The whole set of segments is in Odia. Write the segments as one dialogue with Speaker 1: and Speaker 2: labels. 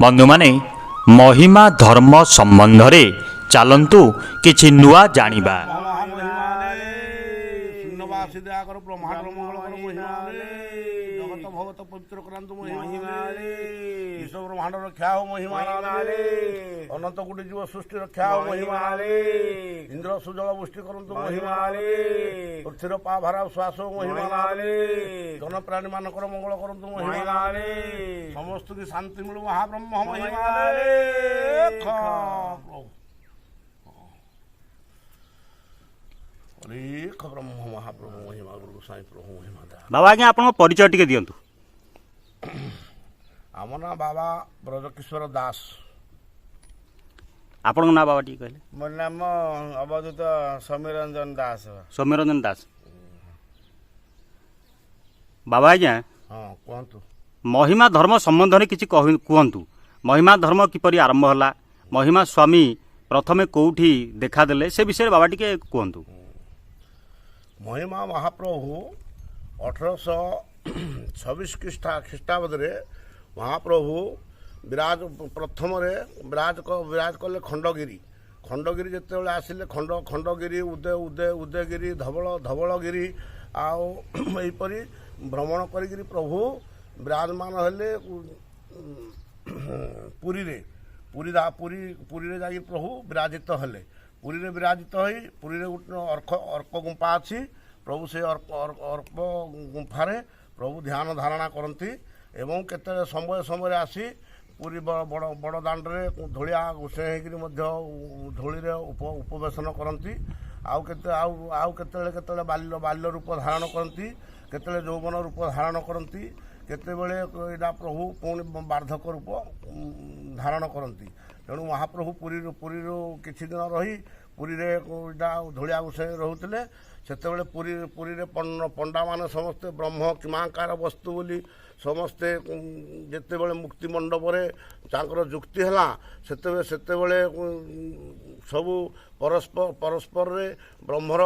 Speaker 1: ବନ୍ଧୁମାନେ, ମହିମା ଧର୍ମ ସମ୍ବନ୍ଧରେ ଚାଲନ୍ତୁ କିଛି ନୂଆ ଜାଣିବା।
Speaker 2: ମହାମହିମାରେ ଶୂନ୍ୟବାସୀ ଦୟାକର, ବ୍ରହ୍ମାଣ୍ଡର ମଙ୍ଗଳ କର ମହିମାରେ, ଜଗତ ଭଗତ ପବିତ୍ର କରାନ୍ତୁ ମହିମାରେ, ବିଶ୍ୱ ବ୍ରହ୍ମାଣ୍ଡ ରକ୍ଷା ହଉ ମହିମାରେ, ଅନନ୍ତ କୋଟି ଜୀବ ସୃଷ୍ଟି ରକ୍ଷା ହଉ ମହିମାରେ, ଇନ୍ଦ୍ର ସୁଜଳ ବୃଷ୍ଟି କରନ୍ତୁ ମହିମାରେ, ପୃଥିବୀର ପାଭାରା ଶ୍ୱାସ ହଉ ମହିମାରେ, ଜନପ୍ରାଣୀ ମାନଙ୍କର ମଙ୍ଗଳ କରନ୍ତୁ ମହିମାରେ, ସମସ୍ତଙ୍କୁ ଶାନ୍ତି ମିଳୁ ମହାବ୍ରହ୍ମ ମହିମାରେ। ଅଲେଖ ବ୍ରହ୍ମ ମହାପ୍ରଭୁ ମହିମା, ଗୁରୁ ସାଇ ପ୍ରଭୁ ମହିମା।
Speaker 3: ବାବା ଆଜ୍ଞା, ଆପଣଙ୍କ ପରିଚୟ ଟିକେ ଦିଅନ୍ତୁ।
Speaker 2: ଆମ ନାଁ ବାବା ବ୍ରଜକିଶୋର ଦାସ।
Speaker 3: ଆପଣଙ୍କ ନାଁ ବାବା ଟିକେ କହିଲେ?
Speaker 4: ମୋ ନାମ ଅବଧୂତ ସମୀରଞ୍ଜନ ଦାସ।
Speaker 3: ସୌମ୍ୟରଞ୍ଜନ ଦାସ। ବାବା ଆଜ୍ଞା,
Speaker 2: ହଁ, କୁହନ୍ତୁ।
Speaker 3: ମହିମା ଧର୍ମ ସମ୍ବନ୍ଧରେ କିଛି କୁହନ୍ତୁ। ମହିମା ଧର୍ମ କିପରି ଆରମ୍ଭ ହେଲା, ମହିମା ସ୍ୱାମୀ ପ୍ରଥମେ କୋଉଠି ଦେଖାଦେଲେ, ସେ ବିଷୟରେ ବାବା ଟିକେ କୁହନ୍ତୁ।
Speaker 2: ମହିମା ମହାପ୍ରଭୁ 1826 ଖ୍ରୀଷ୍ଟାବ୍ଦରେ ମହାପ୍ରଭୁ ବିରାଜ ପ୍ରଥମରେ ବିରାଜ କଲେ ଖଣ୍ଡଗିରି। ଖଣ୍ଡଗିରି ଯେତେବେଳେ ଆସିଲେ, ଖଣ୍ଡଗିରି, ଉଦୟ ଉଦୟ ଉଦୟଗିରି, ଧବଳଗିରି, ଆଉ ଏହିପରି ଭ୍ରମଣ କରିକିରି ପ୍ରଭୁ ବିରାଜମାନ ହେଲେ ପୁରୀରେ। ପୁରୀ ପୁରୀ ପୁରୀରେ ଯାଇକି ପ୍ରଭୁ ବିରାଜିତ ହେଲେ। ପୁରୀରେ ବିରାଜିତ ହୋଇ ପୁରୀରେ ଗୋଟେ ଅର୍କ ଗୁମ୍ଫା ଅଛି। ପ୍ରଭୁ ସେ ଅର୍କ ଗୁମ୍ଫାରେ ପ୍ରଭୁ ଧ୍ୟାନ ଧାରଣା କରନ୍ତି ଏବଂ କେତେବେଳେ ସମୟ ସମୟରେ ଆସି ପୁରୀ ବଡ଼ ବଡ଼ ଦାଣ୍ଡରେ ଧୂଳିଆ ଗୋସେଇଁ ହେଇକିରି ମଧ୍ୟ ଧୂଳିରେ ଉପବେଶନ କରନ୍ତି। ଆଉ କେତେ ଆଉ ଆଉ କେତେବେଳେ କେତେବେଳେ ବାଲ୍ୟ ରୂପ ଧାରଣ କରନ୍ତି, କେତେବେଳେ ଯୌବନ ରୂପ ଧାରଣ କରନ୍ତି, କେତେବେଳେ ଏଇଟା ପ୍ରଭୁ ପୁଣି ବାର୍ଦ୍ଧକ୍ୟ ରୂପ ଧାରଣ କରନ୍ତି। ତେଣୁ ମହାପ୍ରଭୁ ପୁରୀରୁ କିଛି ଦିନ ରହି ପୁରୀରେ ଏଇଟା ଧୂଳିଆ ଗୋସାଇଁ ରହୁଥିଲେ। ସେତେବେଳେ ପୁରୀରେ ପଣ୍ଡାମାନେ ସମସ୍ତେ ବ୍ରହ୍ମ କିମାକାର ବସ୍ତୁ ବୋଲି ସମସ୍ତେ ଯେତେବେଳେ ମୁକ୍ତି ମଣ୍ଡପରେ ତାଙ୍କର ଯୁକ୍ତି ହେଲା, ସେତେବେଳେ ସବୁ ପରସ୍ପରରେ ବ୍ରହ୍ମର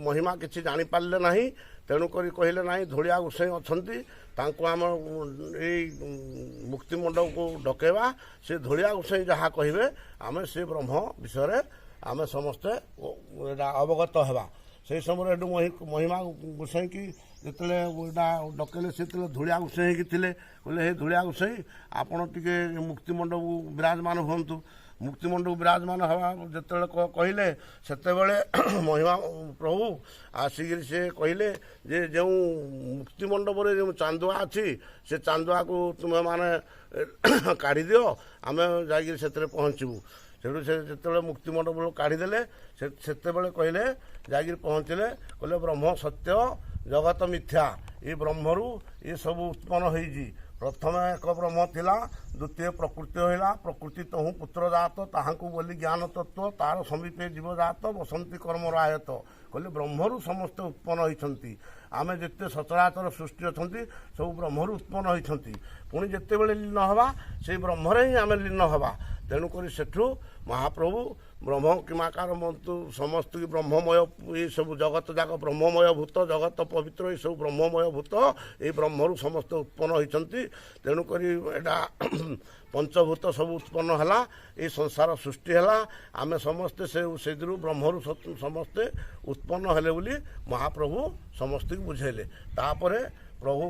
Speaker 2: ମହିମା କିଛି ଜାଣିପାରିଲେ ନାହିଁ। ତେଣୁକରି କହିଲେ, ନାହିଁ, ଧୂଳିଆ ଗୋସାଇଁ ଅଛନ୍ତି, ତାଙ୍କୁ ଆମ ଏଇ ମୁକ୍ତି ମଣ୍ଡପକୁ ଡକେଇବା। ସେ ଧୂଳିଆ ଗୋସାଇଁ ଯାହା କହିବେ, ଆମେ ସେ ବ୍ରହ୍ମ ବିଷୟରେ ଆମେ ସମସ୍ତେ ଏଇଟା ଅବଗତ ହେବା। ସେଇ ସମୟରେ ଏଠୁ ମହିମା ଗୋସାଇଁକି ଯେତେବେଳେ ଏଇଟା ଡକେଇଲେ, ସେତେବେଳେ ଧୂଳିଆ ଗୋସାଇଁ ହେଇକି ଥିଲେ। କହିଲେ, ହେ ଧୂଳିଆ ଗୋସାଇଁ, ଆପଣ ଟିକେ ମୁକ୍ତିମଣ୍ଡପକୁ ବିରାଜମାନ ହୁଅନ୍ତୁ। ମୁକ୍ତିମଣ୍ଡପକୁ ବିରାଜମାନ ହେବା ଯେତେବେଳେ କହିଲେ, ସେତେବେଳେ ମହିମା ପ୍ରଭୁ ଆସିକିରି ସେ କହିଲେ ଯେ ଯେଉଁ ମୁକ୍ତିମଣ୍ଡପରେ ଯେଉଁ ଚାନ୍ଦୁଆ ଅଛି, ସେ ଚାନ୍ଦୁଆକୁ ତୁମେମାନେ କାଢ଼ିଦିଅ, ଆମେ ଯାଇକିରି ସେଥିରେ ପହଞ୍ଚିବୁ। ସେଠୁ ସେ ଯେତେବେଳେ ମୁକ୍ତିମଣ୍ଡପରୁ କାଢ଼ିଦେଲେ, ସେତେବେଳେ କହିଲେ, ଯାଇକିରି ପହଞ୍ଚିଲେ, କହିଲେ ବ୍ରହ୍ମ ସତ୍ୟ, ଜଗତ ମିଥ୍ୟା, ଏ ବ୍ରହ୍ମରୁ ଏସବୁ ଉତ୍ପନ୍ନ ହେଇଛି। ପ୍ରଥମେ ଏକ ବ୍ରହ୍ମ ଥିଲା, ଦ୍ୱିତୀୟ ପ୍ରକୃତି ହୋଇଲା, ପ୍ରକୃତି ତହୁଁ ପୁତ୍ର ଜାତ, ତାହାଙ୍କୁ ବୋଲି ଜ୍ଞାନ ତତ୍ତ୍ୱ, ତାର ସମୀପେ ଜୀବଜାତ, ବସନ୍ତି କର୍ମର ଆୟତ। କହିଲେ ବ୍ରହ୍ମରୁ ସମସ୍ତେ ଉତ୍ପନ୍ନ ହୋଇଛନ୍ତି। ଆମେ ଯେତେ ସଚରାଚର ସୃଷ୍ଟି ଅଛନ୍ତି, ସବୁ ବ୍ରହ୍ମରୁ ଉତ୍ପନ୍ନ ହୋଇଛନ୍ତି। ପୁଣି ଯେତେବେଳେ ଲୀନ ହେବା, ସେଇ ବ୍ରହ୍ମରେ ହିଁ ଆମେ ଲୀନ ହେବା। ତେଣୁକରି ସେଠୁ ମହାପ୍ରଭୁ ବ୍ରହ୍ମ କିମାକାର ମନ୍ତୁ ସମସ୍ତଙ୍କୁ ବ୍ରହ୍ମମୟ, ଏସବୁ ଜଗତ ଯାକ ବ୍ରହ୍ମମୟ ଭୂତ, ଜଗତ ପବିତ୍ର, ଏସବୁ ବ୍ରହ୍ମମୟ ଭୂତ, ଏଇ ବ୍ରହ୍ମରୁ ସମସ୍ତେ ଉତ୍ପନ୍ନ ହୋଇଛନ୍ତି। ତେଣୁକରି ଏଇଟା ପଞ୍ଚଭୂତ ସବୁ ଉତ୍ପନ୍ନ ହେଲା, ଏଇ ସଂସାର ସୃଷ୍ଟି ହେଲା, ଆମେ ସମସ୍ତେ ସେଥିରୁ ବ୍ରହ୍ମରୁ ସମସ୍ତେ ଉତ୍ପନ୍ନ ହେଲେ ବୋଲି ମହାପ୍ରଭୁ ସମସ୍ତଙ୍କୁ ବୁଝେଇଲେ। ତାପରେ ପ୍ରଭୁ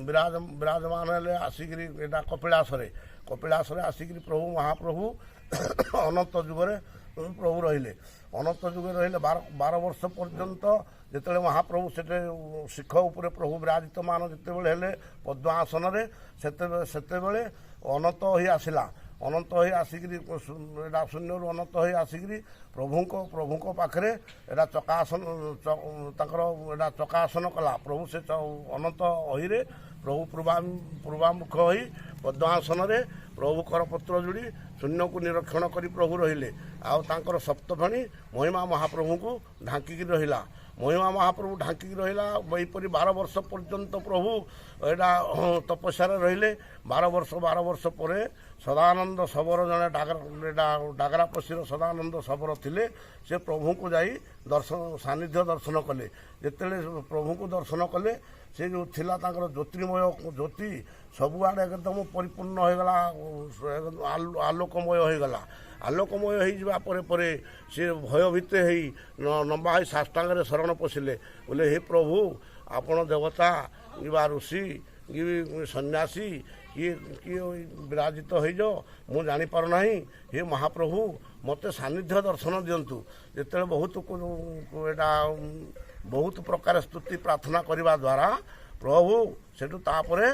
Speaker 2: ବିରାଜମାନ ହେଲେ ଆସିକିରି ଏଇଟା କପିଳାସରେ। କପିଳାସରେ ଆସିକିରି ପ୍ରଭୁ ମହାପ୍ରଭୁ ଅନନ୍ତ ଯୁଗରେ ପ୍ରଭୁ ରହିଲେ। ଅନନ୍ତ ଯୁଗରେ ରହିଲେ 12 ବର୍ଷ ପର୍ଯ୍ୟନ୍ତ। ଯେତେବେଳେ ମହାପ୍ରଭୁ ସେଠି ଶିଖ ଉପରେ ପ୍ରଭୁ ବିରାଜିତମାନ ଯେତେବେଳେ ହେଲେ ପଦ୍ମାସନରେ, ସେତେବେଳେ ଅନନ୍ତ ହୋଇ ଆସିଲା। ଅନନ୍ତ ହୋଇ ଆସିକିରି ଏଇଟା ଶୂନ୍ୟରୁ ଅନନ୍ତ ହୋଇ ଆସିକିରି ପ୍ରଭୁଙ୍କ ପାଖରେ ଏଇଟା ଚକାସନ, ତାଙ୍କର ଏଇଟା ଚକାସନ କଲା ପ୍ରଭୁ। ସେ ଅନନ୍ତ ଅହିରେ ପ୍ରଭୁ ପୂର୍ବାମୁଖ ହୋଇ ପଦ୍ମାସନରେ ପ୍ରଭୁ କରପତ୍ର ଯୋଡ଼ି ଶୂନ୍ୟକୁ ନିରୀକ୍ଷଣ କରି ପ୍ରଭୁ ରହିଲେ। ଆଉ ତାଙ୍କର ସପ୍ତଫଣୀ ମହିମା ମହାପ୍ରଭୁଙ୍କୁ ଢାଙ୍କିକି ରହିଲା। ମହିମା ମହାପ୍ରଭୁ ଢାଙ୍କିକି ରହିଲା। ଏହିପରି 12 ବର୍ଷ ପର୍ଯ୍ୟନ୍ତ ପ୍ରଭୁ ଏଇଟା ତପସ୍ୟାରେ ରହିଲେ। 12 ବର୍ଷ, 12 ବର୍ଷ ପରେ ସଦାନନ୍ଦ ଶବର ଜଣେ ଏଇଟା ଡାଗରାପଶିର ସଦାନନ୍ଦ ଶବର ଥିଲେ, ସେ ପ୍ରଭୁଙ୍କୁ ଯାଇ ଦର୍ଶନ ସାନ୍ନିଧ୍ୟ ଦର୍ଶନ କଲେ। ଯେତେବେଳେ ପ୍ରଭୁଙ୍କୁ ଦର୍ଶନ କଲେ, ସେ ଯେଉଁ ଥିଲା ତାଙ୍କର ଜ୍ୟୋତିର୍ମୟ ଜ୍ୟୋତି ସବୁଆଡ଼େ ଏକଦମ ପରିପୂର୍ଣ୍ଣ ହୋଇଗଲା, ଆଲୋକମୟ ହୋଇଗଲା। ଆଲୋକମୟ ହେଇଯିବା ପରେ ପରେ ସେ ଭୟଭୀତ ହେଇ ଲମ୍ବା ହେଇ ସାଷ୍ଟାଙ୍ଗରେ ଶରଣ ପଶିଲେ। ବୋଲେ, ହେ ପ୍ରଭୁ, ଆପଣ ଦେବତା କିମ୍ବା ଋଷି କି ସନ୍ନ୍ୟାସୀ, କିଏ କିଏ ବିରାଜିତ ହେଇଯାଅ ମୁଁ ଜାଣିପାରୁନାହିଁ। ହେ ମହାପ୍ରଭୁ, ମୋତେ ସାନ୍ନିଧ୍ୟ ଦର୍ଶନ ଦିଅନ୍ତୁ। ଯେତେବେଳେ ବହୁତ ଏଇଟା ବହୁତ ପ୍ରକାର ସ୍ତୁତି ପ୍ରାର୍ଥନା କରିବା ଦ୍ୱାରା ପ୍ରଭୁ ସେଠୁ ତାପରେ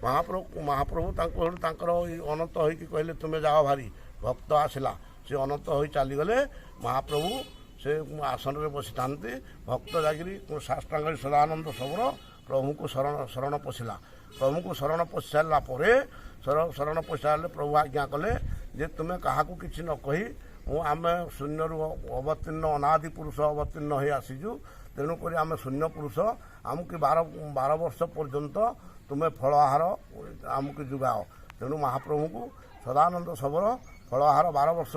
Speaker 2: ମହାପ୍ରଭୁ ତାଙ୍କୁ ସେଠୁ ତାଙ୍କର ଅନନ୍ତ ହୋଇକି କହିଲେ, ତୁମେ ଯାଅ ଭାରି, ଭକ୍ତ ଆସିଲା। ସେ ଅନନ୍ତ ହୋଇ ଚାଲିଗଲେ। ମହାପ୍ରଭୁ ସେ ଆସନରେ ବସିଥାନ୍ତି। ଭକ୍ତ ଯାଇକିରି ସାଷ୍ଟାଙ୍ଗରେ ସଦାନନ୍ଦ ଶବର ପ୍ରଭୁଙ୍କୁ ଶରଣ ପଶିଲା। ପ୍ରଭୁଙ୍କୁ ଶରଣ ପଶି ସାରିଲା ପରେ, ଶରଣ ପଶି ସାରିଲେ ପ୍ରଭୁ ଆଜ୍ଞା କଲେ ଯେ ତୁମେ କାହାକୁ କିଛି ନ କହି, ମୁଁ ଆମେ ଶୂନ୍ୟରୁ ଅବତୀର୍ଣ୍ଣ, ଅନାଦି ପୁରୁଷ ଅବତୀର୍ଣ୍ଣ ହୋଇ ଆସିଛୁ, ତେଣୁକରି ଆମେ ଶୂନ୍ୟ ପୁରୁଷ, ଆମକୁ 12 ବର୍ଷ ପର୍ଯ୍ୟନ୍ତ ତୁମେ ଫଳ ଆହାର ଆମକୁ ଯୋଗାଅ। ତେଣୁ ମହାପ୍ରଭୁଙ୍କୁ ସଦାନନ୍ଦ ଶବର ଫଳ ଆହାର 12 ବର୍ଷ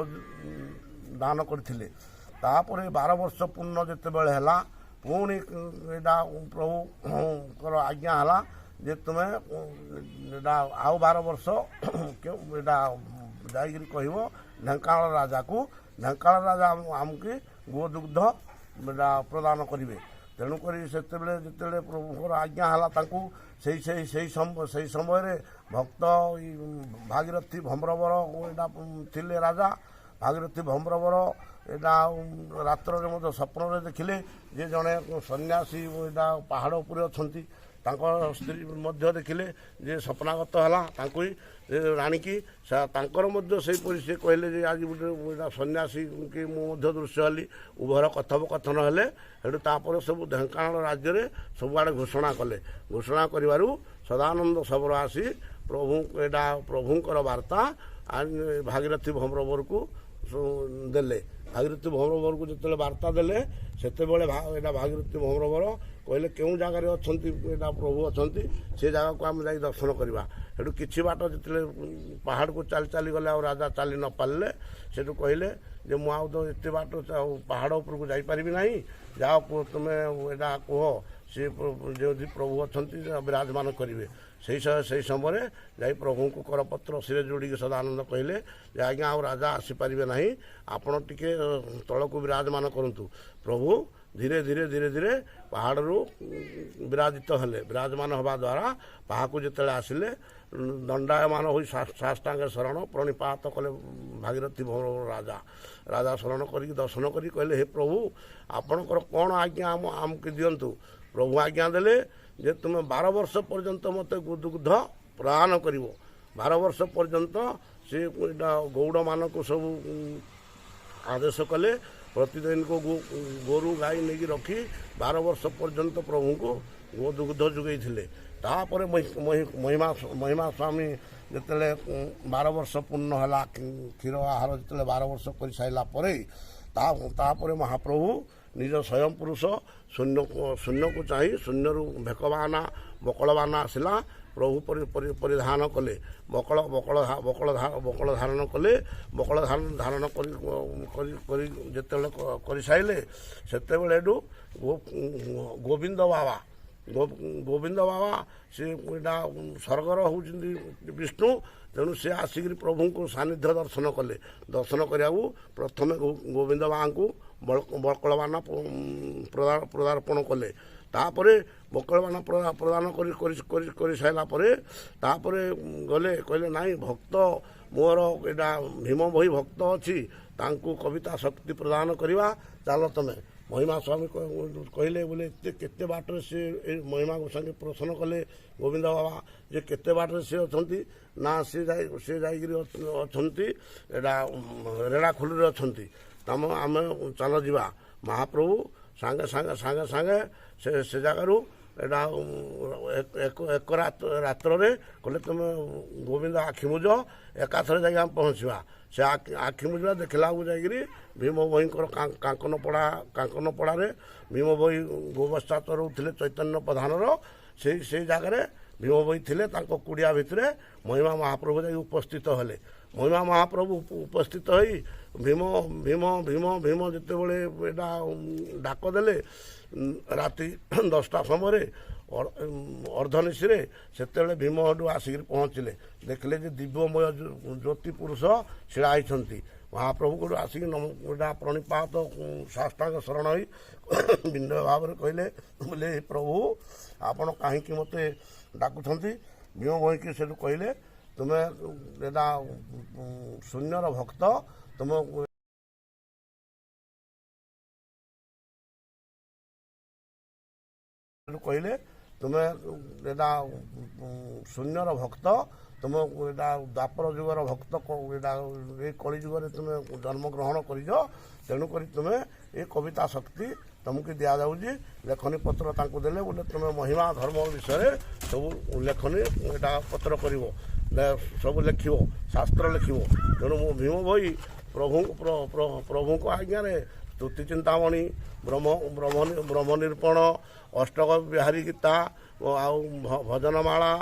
Speaker 2: ଦାନ କରିଥିଲେ। ତାପରେ 12 ବର୍ଷ ପୂର୍ଣ୍ଣ ଯେତେବେଳେ ହେଲା, ପୁଣି ଏଇଟା ପ୍ରଭୁଙ୍କର ଆଜ୍ଞା ହେଲା ଯେ ତୁମେ ଏଇଟା ଆଉ 12 ବର୍ଷ ଏଇଟା ଯାଇକିରି କହିବ ଢେଙ୍କାନାଳ ରାଜାକୁ, ଢେଙ୍କାନାଳ ରାଜା ଆମକୁ ଗୋଦୁଗ୍ଧ ଏଇଟା ପ୍ରଦାନ କରିବେ। ତେଣୁକରି ସେତେବେଳେ ଯେତେବେଳେ ପ୍ରଭୁଙ୍କର ଆଜ୍ଞା ହେଲା ତାଙ୍କୁ, ସେଇ ସେଇ ସେଇ ସେଇ ସମୟରେ ଭକ୍ତ ଭାଗୀରଥୀ ଭମ୍ରବର ଏଇଟା ଥିଲେ ରାଜା। ଭାଗୀରଥୀ ଭମ୍ରବର ଏଇଟା ରାତ୍ରରେ ମଧ୍ୟ ସ୍ୱପ୍ନରେ ଦେଖିଲେ ଯେ ଜଣେ ସନ୍ନ୍ୟାସୀ ଏଇଟା ପାହାଡ଼ ଉପରେ ଅଛନ୍ତି। ତାଙ୍କ ସ୍ତ୍ରୀ ମଧ୍ୟ ଦେଖିଲେ ଯେ ସ୍ୱପ୍ନାଗତ ହେଲା ତାଙ୍କୁ ରାଣୀକି, ତାଙ୍କର ମଧ୍ୟ ସେହିପରି ସେ କହିଲେ ଯେ ଆଜି ଗୋଟେ ଏଇଟା ସନ୍ନ୍ୟାସୀ କି ମୁଁ ମଧ୍ୟ ଦୃଶ୍ୟ ହେଲି। ଉଭୟର କଥୋପକଥନ ହେଲେ। ସେଠୁ ତାପରେ ସବୁ ଢେଙ୍କାନାଳ ରାଜ୍ୟରେ ସବୁଆଡ଼େ ଘୋଷଣା କଲେ। ଘୋଷଣା କରିବାରୁ ସଦାନନ୍ଦ ଶବର ଆସି ପ୍ରଭୁ ଏଇଟା ପ୍ରଭୁଙ୍କର ବାର୍ତ୍ତା ଭାଗୀରଥୀ ଭମ୍ରବରକୁ ଦେଲେ। ଭାଗୀରଥୀ ଭମ୍ରବରକୁ ଯେତେବେଳେ ବାର୍ତ୍ତା ଦେଲେ, ସେତେବେଳେ ଏଇଟା ଭାଗୀରଥୀ ଭମ୍ରବର କହିଲେ, କେଉଁ ଜାଗାରେ ଅଛନ୍ତି ଏଇଟା ପ୍ରଭୁ ଅଛନ୍ତି, ସେ ଜାଗାକୁ ଆମେ ଯାଇ ଦର୍ଶନ କରିବା। ସେଠୁ କିଛି ବାଟ ଯେତେବେଳେ ପାହାଡ଼କୁ ଚାଲି ଚାଲି ଗଲେ, ଆଉ ରାଜା ଚାଲି ନ ପାରିଲେ। ସେଠୁ କହିଲେ ଯେ ମୁଁ ଆଉ ତ ଏତେ ବାଟ ଆଉ ପାହାଡ଼ ଉପରକୁ ଯାଇପାରିବି ନାହିଁ, ଯାଅ ତୁମେ ଏଇଟା କୁହ ସେ ଯେଉଁଠି ପ୍ରଭୁ ଅଛନ୍ତି ବିରାଜମାନ କରିବେ। ସେଇ ସମୟରେ ଯାଇ ପ୍ରଭୁଙ୍କୁ କରପତ୍ର ଶିରେ ଯୋଡ଼ିକି ସଦାନନ୍ଦ କହିଲେ ଯେ ଆଜ୍ଞା, ଆଉ ରାଜା ଆସିପାରିବେ ନାହିଁ, ଆପଣ ଟିକେ ତଳକୁ ବିରାଜମାନ କରନ୍ତୁ। ପ୍ରଭୁ ଧୀରେ ଧୀରେ ଧୀରେ ଧୀରେ ପାହାଡ଼ରୁ ବିରାଜିତ ହେଲେ। ବିରାଜମାନ ହେବା ଦ୍ୱାରା ପାହାକୁ ଯେତେବେଳେ ଆସିଲେ, ଦଣ୍ଡାୟମାନ ହୋଇ ସାଷ୍ଟାଙ୍ଗ ଶରଣ ପ୍ରଣିପାତ କଲେ ଭାଗୀରଥୀ ରାଜା। ରାଜା ଶରଣ କରିକି ଦର୍ଶନ କରି କହିଲେ, ହେ ପ୍ରଭୁ, ଆପଣଙ୍କର କ'ଣ ଆଜ୍ଞା ଆମକୁ ଦିଅନ୍ତୁ। ପ୍ରଭୁ ଆଜ୍ଞା ଦେଲେ ଯେ ତୁମେ 12 ବର୍ଷ ପର୍ଯ୍ୟନ୍ତ ମୋତେ ଦୁଗ୍ଧ ପ୍ରଦାନ କରିବ। 12 ବର୍ଷ ପର୍ଯ୍ୟନ୍ତ ସେ ଗଉଡ଼ମାନଙ୍କୁ ସବୁ ଆଦେଶ କଲେ, ପ୍ରତିଦିନକୁ ଗୋରୁ ଗାଈ ନେଇକି ରଖି 12 ବର୍ଷ ପର୍ଯ୍ୟନ୍ତ ପ୍ରଭୁଙ୍କୁ ଗୋଦୁଗ୍ଧ ଯୋଗେଇଥିଲେ। ତାପରେ ମହିମା ସ୍ୱାମୀ ଯେତେବେଳେ 12 ବର୍ଷ ପୂର୍ଣ୍ଣ ହେଲା, କ୍ଷୀର ଆହାର ଯେତେବେଳେ 12 ବର୍ଷ କରିସାରିଲା ପରେ, ତାପରେ ମହାପ୍ରଭୁ ନିଜ ସ୍ୱୟଂ ପୁରୁଷ ଶୂନ୍ୟ ଶୂନ୍ୟକୁ ଚାହିଁ ଶୂନ୍ୟରୁ ଭେକବାନା ବକଳବାନା ଆସିଲା। ପ୍ରଭୁ ପରିଧାନ କଲେ, ବକଳ ବକଳ ବକଳ ବକଳ ଧାରଣ କଲେ। ବକଳ ଧାରଣ କରି କରି କରି ଯେତେବେଳେ କରିସାରିଲେ, ସେତେବେଳେ ଏଠୁ ଗୋବିନ୍ଦ ବାବା, ଗୋବିନ୍ଦ ବାବା ସେ ଏଇଟା ସ୍ୱର୍ଗର ହେଉଛନ୍ତି ବିଷ୍ଣୁ, ତେଣୁ ସେ ଆସିକିରି ପ୍ରଭୁଙ୍କୁ ସାନ୍ନିଧ୍ୟ ଦର୍ଶନ କଲେ। ଦର୍ଶନ କରିବାକୁ ପ୍ରଥମେ ଗୋବିନ୍ଦ ବାବାଙ୍କୁ ବକଳବାନା ପଦାର୍ପଣ କଲେ। ତାପରେ ବକଳବାନା ପ୍ରଦାନ କରି କରି କରିସାରିଲା ପରେ ତାପରେ ଗଲେ, କହିଲେ ନାଇଁ, ଭକ୍ତ ମୋର ଏଇଟା ଭୀମ ଭୋଇ ଭକ୍ତ ଅଛି, ତାଙ୍କୁ କବିତା ଶକ୍ତି ପ୍ରଦାନ କରିବା, ଚାଲ ତମେ। ମହିମା ସ୍ୱାମୀ କହିଲେ, ବୋଲେ ଏତେ କେତେ ବାଟରେ ସେ? ମହିମା ଗୋସ୍ୱାମୀ ପ୍ରଶ୍ନ କଲେ ଗୋବିନ୍ଦ ବାବା ଯେ କେତେ ବାଟରେ ସେ ଅଛନ୍ତି? ନା, ସେ ଯାଇକିରି ଅଛନ୍ତି ଏଇଟା ରେଢ଼ାଖୋଲିରେ ଅଛନ୍ତି, ତମ ଆମେ ଚାଲ ଯିବା। ମହାପ୍ରଭୁ ସାଙ୍ଗେ ସାଙ୍ଗେ ସାଙ୍ଗେ ସାଙ୍ଗେ ସେ ଜାଗାରୁ ଏଇଟା ଏକ ରାତ୍ରରେ କହିଲେ, ତୁମେ ଗୋବିନ୍ଦ ଆଖି ମୁଜ, ଏକାଥରେ ଯାଇକି ଆମେ ପହଞ୍ଚିବା। ସେ ଆଖି ମୁଜିବା, ଦେଖିଲା ବେଳକୁ ଯାଇକିରି ଭୀମ ଭୋଇଙ୍କର କାଙ୍କନପଡ଼ା, କାଙ୍କନପଡ଼ାରେ ଭୀମ ଭୋଇ ଗୋବତ୍ସା ଚରଉଥିଲେ ଚୈତନ୍ୟ ପ୍ରଧାନର। ସେଇ ଜାଗାରେ ଭୀମ ଭୋଇ ଥିଲେ। ତାଙ୍କ କୁଡ଼ିଆ ଭିତରେ ମହିମା ମହାପ୍ରଭୁ ଯାଇ ଉପସ୍ଥିତ ହେଲେ। ମହିମା ମହାପ୍ରଭୁ ଉପସ୍ଥିତ ହୋଇ ଭୀମ ଭୀମ ଭୀମ ଭୀମ ଯେତେବେଳେ ଏଇଟା ଡାକ ଦେଲେ ରାତି 10ଟା ସମୟରେ ଅର୍ଦ୍ଧନିଶୀରେ, ସେତେବେଳେ ଭୀମ ହେଠୁ ଆସିକିରି ପହଞ୍ଚିଲେ। ଦେଖିଲେ ଯେ ଦିବ୍ୟମୟ ଜ୍ୟୋତି ପୁରୁଷ ଛିଡ଼ା ହେଇଛନ୍ତି। ମହାପ୍ରଭୁଙ୍କଠୁ ଆସିକି ଏଇଟା ପ୍ରଣିପାତ ସାଷ୍ଟାଙ୍ଗ ଶରଣ ହୋଇ ବିନୟ ଭାବରେ କହିଲେ, ବୋଲେ ପ୍ରଭୁ, ଆପଣ କାହିଁକି ମୋତେ ଡାକୁଛନ୍ତି? ଭୀମ ଭୋଇକି ସେଠୁ କହିଲେ, ତୁମେ ଏଇଟା ଶୂନ୍ୟର ଭକ୍ତ, ତୁମ କହିଲେ, ତୁମେ ଏଇଟା ଶୂନ୍ୟର ଭକ୍ତ, ତୁମ ଏଇଟା ଦ୍ୱାପର ଯୁଗର ଭକ୍ତ, ଏଇଟା ଏଇ କଳି ଯୁଗରେ ତୁମେ ଜନ୍ମଗ୍ରହଣ କରିଛ, ତେଣୁକରି ତୁମେ ଏ କବିତା ଶକ୍ତି ତୁମକୁ ଦିଆଯାଉଛି। ଲେଖନୀ ପତ୍ର ତାଙ୍କୁ ଦେଲେ, ବୋଲେ ତୁମେ ମହିମା ଧର୍ମ ବିଷୟରେ ସବୁ ଲେଖନୀ ଏଇଟା ପତ୍ର କରିବ, ସବୁ ଲେଖିବ, ଶାସ୍ତ୍ର ଲେଖିବ। ତେଣୁ ମୁଁ ଭୀମ ଭୋଇ ପ୍ରଭୁ ପ୍ରଭୁଙ୍କ ଆଜ୍ଞାରେ ସ୍ତୁତି ଚିନ୍ତାମଣି, ବ୍ରହ୍ମ ନିରୂପଣ, ଅଷ୍ଟକ ବିହାରୀ ଗୀତା ଆଉ ଭଜନମାଳା,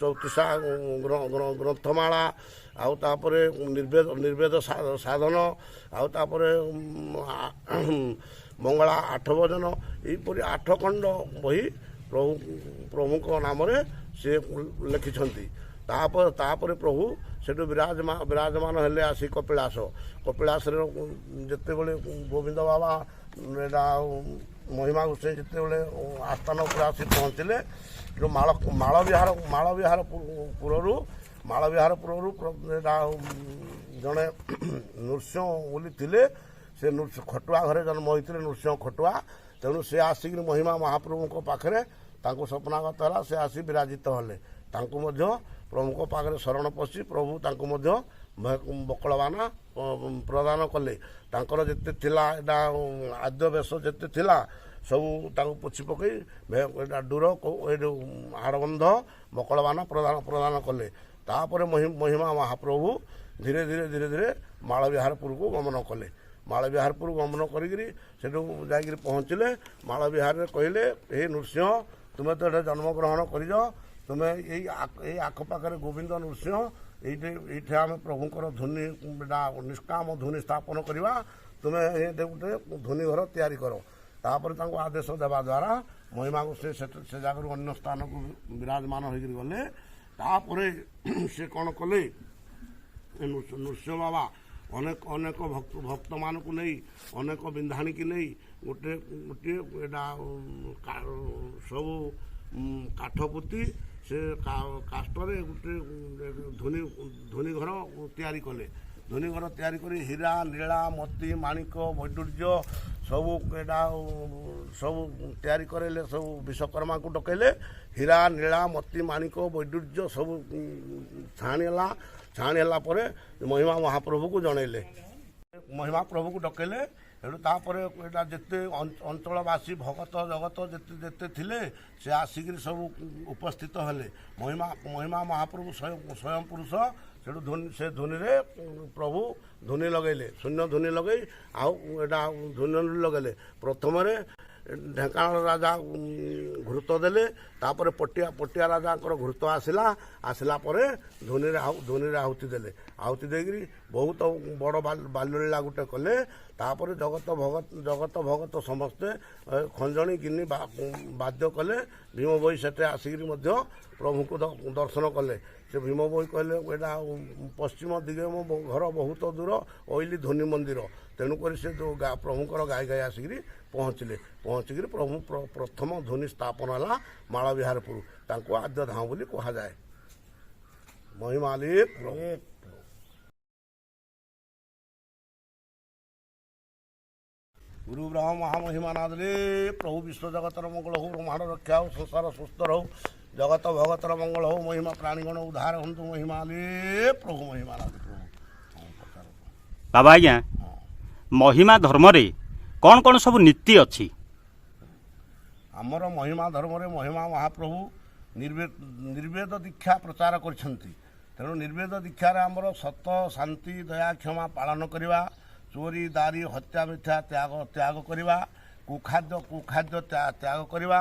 Speaker 2: ଚଉତିଶା ଗ୍ରନ୍ଥମାଳା, ଆଉ ତାପରେ ନିର୍ବେଦ ସାଧନ, ଆଉ ତାପରେ ମଙ୍ଗଳା ଆଠ ଭଜନ, ଏହିପରି 8 ଖଣ୍ଡ ବହି ପ୍ରଭୁଙ୍କ ନାମରେ ସେ ଲେଖିଛନ୍ତି। ତାପରେ ପ୍ରଭୁ ସେଠୁ ବିରାଜମାନ ହେଲେ ଆସି କପିଳାସ। କପିଳାସରେ ଯେତେବେଳେ ଗୋବିନ୍ଦ ବାବା ଏଇଟା ମହିମା ଗୋସାଇଁ ଯେତେବେଳେ ଆସ୍ଥାନ ଉପରେ ଆସି ପହଞ୍ଚିଲେ, ଯେଉଁ ମାଳବିହାର ପୁରରୁ, ମାଳବିହାର ପୁରରୁ ଏଇଟା ଜଣେ ନୃସିଂହ ବୋଲି ଥିଲେ। ସେ ଖଟୁଆ ଘରେ ଜନ୍ମ ହୋଇଥିଲେ, ନୃସିଂହ ଖଟୁଆ। ତେଣୁ ସେ ଆସିକିରି ମହିମା ମହାପ୍ରଭୁଙ୍କ ପାଖରେ ତାଙ୍କୁ ସ୍ୱପ୍ନାଗତ ହେଲା, ସେ ଆସି ବିରାଜିତ ହେଲେ। ତାଙ୍କୁ ମଧ୍ୟ ପ୍ରଭୁଙ୍କ ପାଖରେ ଶରଣ ପଶି ପ୍ରଭୁ ତାଙ୍କୁ ମଧ୍ୟ ବକଳବାନା ପ୍ରଦାନ କଲେ। ତାଙ୍କର ଯେତେ ଥିଲା ଏଇଟା ଆଦ୍ୟ ବେଶ ଯେତେ ଥିଲା ସବୁ ତାକୁ ପୋଛି ପକେଇ ଏଇଟା ଡୁର ଏ ଯେଉଁ ହାଡ଼ବନ୍ଧ ବକଳବାନା ପ୍ରଦାନ କଲେ। ତାପରେ ମହିମା ମହାପ୍ରଭୁ ଧୀରେ ଧୀରେ ଧୀରେ ଧୀରେ ମାଳବିହାରପୁରକୁ ଗମନ କଲେ। ମାଳବିହାରପୁର ଗମନ କରିକିରି ସେଠୁ ଯାଇକିରି ପହଞ୍ଚିଲେ ମାଳବିହାରରେ। କହିଲେ, ହେ ନୃସିଂହ, ତୁମେ ତ ଏଠି ଜନ୍ମଗ୍ରହଣ କରିଛ, ତୁମେ ଏଇ ଆଖପାଖରେ ଗୋବିନ୍ଦ ନୃସିଂହ, ଏଇଠି ଆମେ ପ୍ରଭୁଙ୍କର ଧୁନି ନିଷ୍କାମ ଧୁନି ସ୍ଥାପନ କରିବା, ତୁମେ ଏଇଠି ଗୋଟେ ଧୁନି ଘର ତିଆରି କର। ତାପରେ ତାଙ୍କୁ ଆଦେଶ ଦେବା ଦ୍ୱାରା ମହିମାକୁ ସେ ଜାଗାରୁ ଅନ୍ୟ ସ୍ଥାନକୁ ବିରାଜମାନ ହୋଇକରି ଗଲେ। ତାପରେ ସେ କ'ଣ କଲେ, ନୃସିଂହ ବାବା ଅନେକ ଅନେକ ଭକ୍ତମାନଙ୍କୁ ନେଇ, ଅନେକ ବିନ୍ଧାଣିକି ନେଇ ଗୋଟେ ଗୋଟିଏ ଏଇଟା ସବୁ କାଠ ପୋତି ସେ କାଷ୍ଠରେ ଗୋଟେ ଧୁନି ଘର ତିଆରି କଲେ। ଧୁନି ଘର ତିଆରି କରି ହୀରା ନୀଳା ମତି ମାଣିକ ବୈଦୁର୍ଯ୍ୟ ସବୁ ଏଇଟା ସବୁ ତିଆରି କରେଇଲେ। ସବୁ ବିଶ୍ୱକର୍ମାଙ୍କୁ ଡକେଇଲେ। ହୀରା ନୀଳା ମତି ମାଣିକ ବୈଦୁର୍ଯ୍ୟ ସବୁ ଛାଣି ହେଲା। ଛାଣି ହେଲା ପରେ ମହିମା ମହାପ୍ରଭୁକୁ ଜଣେଇଲେ, ମହିମା ପ୍ରଭୁକୁ ଡକେଇଲେ। ହେଠୁ ତାପରେ ଏଇଟା ଯେତେ ଅଞ୍ଚଳବାସୀ ଭଗତ ଜଗତ ଯେତେ ଯେତେ ଥିଲେ ସେ ଆସିକିରି ସବୁ ଉପସ୍ଥିତ ହେଲେ। ମହିମା ମହାପ୍ରଭୁ ସ୍ୱୟଂ ପୁରୁଷ ସେଠୁ ଧୁନି, ସେ ଧୁନିରେ ପ୍ରଭୁ ଧୁନି ଲଗେଇଲେ। ଶୂନ୍ୟ ଧୁନି ଲଗେଇ ଆଉ ଏଇଟା ଧୁନି ଲଗେଇଲେ। ପ୍ରଥମରେ ଢେଙ୍କାନାଳ ରାଜା ଘୃତ ଦେଲେ, ତାପରେ ପଟିଆ ରାଜାଙ୍କର ଘୃତ ଆସିଲା। ଆସିଲା ପରେ ଧୁନିରେ ଆହୁତି ଦେଲେ। ଆହୁତି ଦେଇକିରି ବହୁତ ବଡ଼ ବାଲ୍ୟଲୀଳା ଗୋଟେ କଲେ। ତାପରେ ଜଗତ ଭଗତ ସମସ୍ତେ ଖଞ୍ଜଣି ଗିନି ବାଦ୍ୟ କଲେ। ଭୀମ ଭୋଇ ସେଠି ଆସିକିରି ମଧ୍ୟ ପ୍ରଭୁଙ୍କୁ ଦର୍ଶନ କଲେ। ସେ ଭୀମ ଭୋଇ କହିଲେ, ଏଇଟା ପଶ୍ଚିମ ଦିଗେ ମୋ ଘର ବହୁତ ଦୂର, ଅଇଲି ଧୁନି ମନ୍ଦିର। ତେଣୁକରି ସେ ଯେଉଁ ପ୍ରଭୁଙ୍କର ଗାଇ ଗାଇ ଆସିକିରି ପହଞ୍ଚିଲେ। ପହଞ୍ଚିକିରି ପ୍ରଭୁ ପ୍ରଥମ ଧୁନି ସ୍ଥାପନ ହେଲା ମାଳବିହାରପୁର। ତାଙ୍କୁ ଆଦ୍ୟ ଧାମ ବୋଲି କୁହାଯାଏ। ମହିମାଲି ପ୍ରଭୁ। ଗୁରୁ ବ୍ରହ୍ମ ମହାମହିମାନାଦରେ ପ୍ରଭୁ ବିଶ୍ୱ ଜଗତର ମଙ୍ଗଳ ହଉ, ବ୍ରହ୍ମାଣ୍ଡ ରକ୍ଷା ହଉ, ସଂସାର ସୁସ୍ଥ ରହୁ, ଜଗତ ଭଗତର ମଙ୍ଗଳ ହଉ, ମହିମା ପ୍ରାଣୀଗଣ ଉଦ୍ଧାର ହୁଅନ୍ତୁ। ମହିମାଲି ପ୍ରଭୁ, ମହିମାନାଦି ପ୍ରଭୁ।
Speaker 3: ବାବା ଆଜ୍ଞା, ମହିମା ଧର୍ମରେ କ'ଣ କ'ଣ ସବୁ ନୀତି ଅଛି?
Speaker 2: ଆମର ମହିମା ଧର୍ମରେ ମହିମା ମହାପ୍ରଭୁ ନିର୍ବେଦ ଦୀକ୍ଷା ପ୍ରଚାର କରିଛନ୍ତି। ତେଣୁ ନିର୍ବେଦ ଦୀକ୍ଷାରେ ଆମର ସତ, ଶାନ୍ତି, ଦୟା, କ୍ଷମା ପାଳନ କରିବା, ଚୋରି, ଦାରି, ହତ୍ୟା, ମିଥ୍ୟା ତ୍ୟାଗ କରିବା, କୁଖାଦ୍ୟ ତ୍ୟାଗ କରିବା,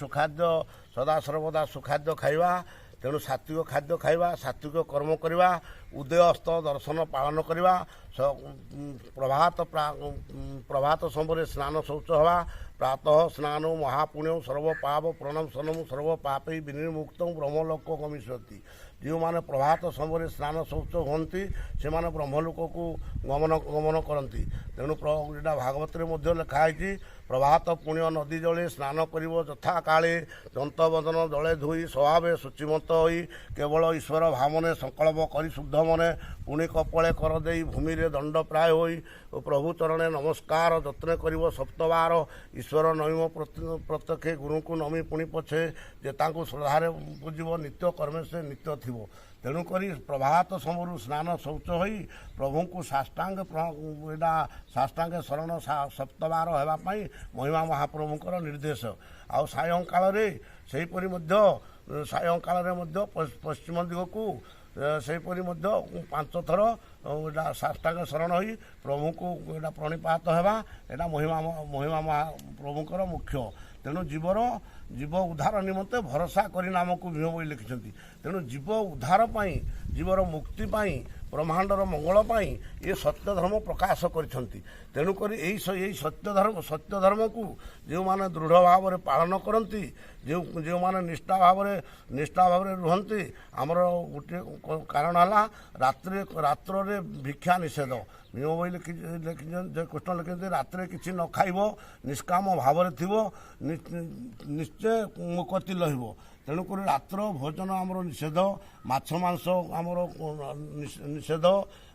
Speaker 2: ସୁଖାଦ୍ୟ ସଦାସର୍ବଦା ସୁଖାଦ୍ୟ ଖାଇବା। ତେଣୁ ସାତ୍ವಿକ ଖାଦ୍ୟ ଖାଇବା, ସାତ୍ବିକ କର୍ମ କରିବା, ଉଦୟ ଅସ୍ତ ଦର୍ଶନ ପାଳନ କରିବା, ପ୍ରଭାତ ସମୟରେ ସ୍ନାନ ଶୌଚ ହେବା, ପ୍ରାତଃ ସ୍ନାନ ମହାପୁଣ୍ୟ ସର୍ବ ପାପ ପ୍ରଣମଶନମ ସର୍ବ ପାପೈ ବିନିର୍ମୁକ୍ତ ବ୍ରହ୍ମଲୋକ ଗମିଷ୍ୟନ୍ତି। ଯେଉଁମାନେ ପ୍ରଭାତ ସମୟରେ ସ୍ନାନ ଶୌଚ ହୁଅନ୍ତି ସେମାନେ ବ୍ରହ୍ମଲୋକକୁ ଗମନ କରନ୍ତି। ତେଣୁ ଏଇଟା ଭାଗବତରେ ମଧ୍ୟ ଲେଖା ହେଇଛି, ପ୍ରଭାତ ପୁଣ୍ୟ ନଦୀ ଜଳେ ସ୍ନାନ କରିବ ଯଥା କାଳେ, ଦନ୍ତବଦନ ଜଳେ ଧୋଇ ସ୍ୱଭାବେ ଶୁଚିମନ୍ତ ହୋଇ, କେବଳ ଈଶ୍ୱର ଭାବନେ ସଂକଳ୍ପ କରି ଶୁଦ୍ଧ ମନେ, ପୁଣି କପଳେ କର ଦେଇ ଭୂମିରେ ଦଣ୍ଡ ପ୍ରାୟ ହୋଇ, ପ୍ରଭୁ ଚରଣେ ନମସ୍କାର ଯତ୍ନ କରିବ ସପ୍ତବାର, ଈଶ୍ୱର ନମିବ ପ୍ରତ୍ୟକ୍ଷେ ଗୁରୁଙ୍କୁ ନମି ପୁଣି ପଛେ, ଯେ ତାଙ୍କୁ ଶ୍ରଦ୍ଧାରେ ପୂଜିବ ନିତ୍ୟ କର୍ମେ ସେ ନିତ୍ୟ ଥିବ। ତେଣୁକରି ପ୍ରଭାତ ସମୟରୁ ସ୍ନାନ ଶୌଚ ହୋଇ ପ୍ରଭୁଙ୍କୁ ସାଷ୍ଟାଙ୍ଗ ଏଇଟା ସାଷ୍ଟାଙ୍ଗ ଶରଣ ସପ୍ତବାର ହେବା ପାଇଁ ମହିମା ମହାପ୍ରଭୁଙ୍କର ନିର୍ଦ୍ଦେଶ। ଆଉ ସାୟଂକାଳରେ ସେହିପରି ମଧ୍ୟ ସାୟଂକାଳରେ ମଧ୍ୟ ପଶ୍ଚିମ ଦିଗକୁ ସେହିପରି ମଧ୍ୟ 5 ଥର ଏଇଟା ସାଷ୍ଟାଙ୍ଗ ଶରଣ ହୋଇ ପ୍ରଭୁଙ୍କୁ ଏଇଟା ପ୍ରଣିପାତ ହେବା, ଏଇଟା ମହିମା ମହାପ୍ରଭୁଙ୍କର ମୁଖ୍ୟ। ତେଣୁ ଜୀବ ଉଦ୍ଧାର ନିମନ୍ତେ ଭରସା କରି ନାମକୁ ଭୀମ ବୋଲି ଲେଖିଛନ୍ତି। ତେଣୁ ଜୀବ ଉଦ୍ଧାର ପାଇଁ, ଜୀବର ମୁକ୍ତି ପାଇଁ, ବ୍ରହ୍ମାଣ୍ଡର ମଙ୍ଗଳ ପାଇଁ ଏ ସତ୍ୟ ଧର୍ମ ପ୍ରକାଶ କରିଛନ୍ତି। ତେଣୁକରି ଏଇ ସତ୍ୟ ଧର୍ମକୁ ଯେଉଁମାନେ ଦୃଢ଼ ଭାବରେ ପାଳନ କରନ୍ତି, ଯେଉଁମାନେ ନିଷ୍ଠା ଭାବରେ ରୁହନ୍ତି। ଆମର ଗୋଟିଏ କାରଣ ହେଲା ରାତ୍ରରେ ଭିକ୍ଷା ନିଷେଧ। ଭୀମ ବହି ଲେଖିଛନ୍ତି, କୃଷ୍ଣ ଲେଖିଛନ୍ତି, ରାତ୍ରରେ କିଛି ନ ଖାଇବ, ନିଷ୍କାମ ଭାବରେ ଥିବ, ନିଶ୍ଚୟ ମୁକ୍ତି ଲହିବ। ତେଣୁକରି ରାତ୍ର ଭୋଜନ ଆମର ନିଷେଧ, ମାଛ ମାଂସ ଆମର ନିଷେଧ।